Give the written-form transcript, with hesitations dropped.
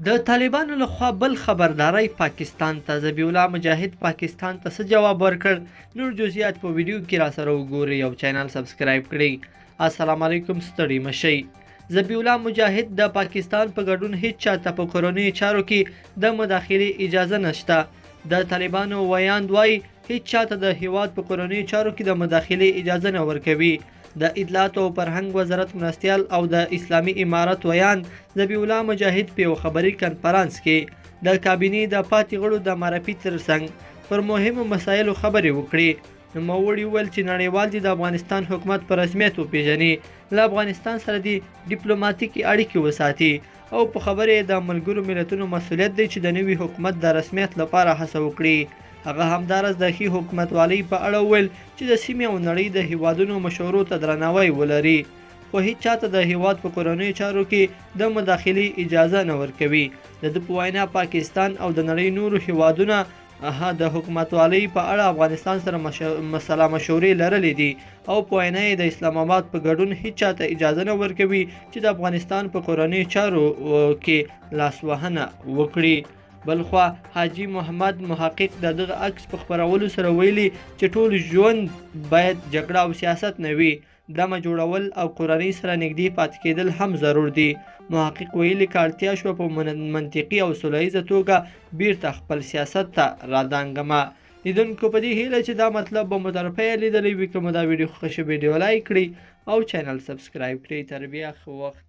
د طالبانو له خوا بل خبرداری پاکستان ته، ذبیح الله مجاهد پاکستان ته څه جواب ورکړ؟ نور جزئیات په ویډیو کې را سره وګورئ او چینل سبسکرایب کړئ. السلام علیکم، ستړي مشئ. ذبیح الله مجاهد د پاکستان په ګډون هیڅ چاته په کورنیو چارو کې د مداخلې اجازه نشته. د طالبانو ویاند وایي هیڅ چاته د هیواد په کورنیو چارو کې د مداخلې اجازه نه ورکوي. د اطلاعاتو او فرهنګ وزارت مرستیال او د اسلامي امارت ویاند ذبیح الله مجاهد په یو خبري کنفرانس کې د کابینې د پاتې غړو د معرفي ترڅنګ پر مهمو مسایلو خبرې وکړې. نوموړي وویل چې نړیوال دې د افغانستان حکومت په رسمیت وپیژني، له افغانستان سره دې ډیپلوماتیکې اړیکې وساتي او په خبره یې د ملګرو ملتونو مسولیت دی چې د نوي حکومت د رسمیت لپاره هڅه وکړي. هغه همداراز د ښې حکومتوالۍ په اړه وویل چې د سیمې او نړۍ د هیوادونو مشورو ته درناوی ولري، خو هیڅ چاته د هیواد په کورنیو چارو کې د مداخلې اجازه نه ورکوي. د ده په وینا پاکستان او د نړۍ نورو هیوادونه د حکومتوالۍ په اړه افغانستان سره مسله مشورې لرلې دي او په وینا یې د اسلام آباد په ګډون هیڅ چاته اجازه نه ورکوي چې د افغانستان په کورنیو چارو کې لاسوهنه وکړي. بلخوا حاجي محمد محقق د دغه عکس په خپرولو سره ویلي چې ټول ژوند باید جګړه او سیاست نه وي، دمه جوړول او کورنۍ سره نږدې پاتې کېدل هم ضرور دي. محقق ویلي که اړتیا شوه په منطقي او سوله ییزه توګه بیرته خپل سیاست ته رادانګمه. لیدونکو په دې هیله چې دا مطلب به مو تر پایه لیدلی وي. که مو دا ویډیو خوښه شوه ویډیو لایک کړئ او چینل سبسکرایب کړئ. تر بیا ښه وخت.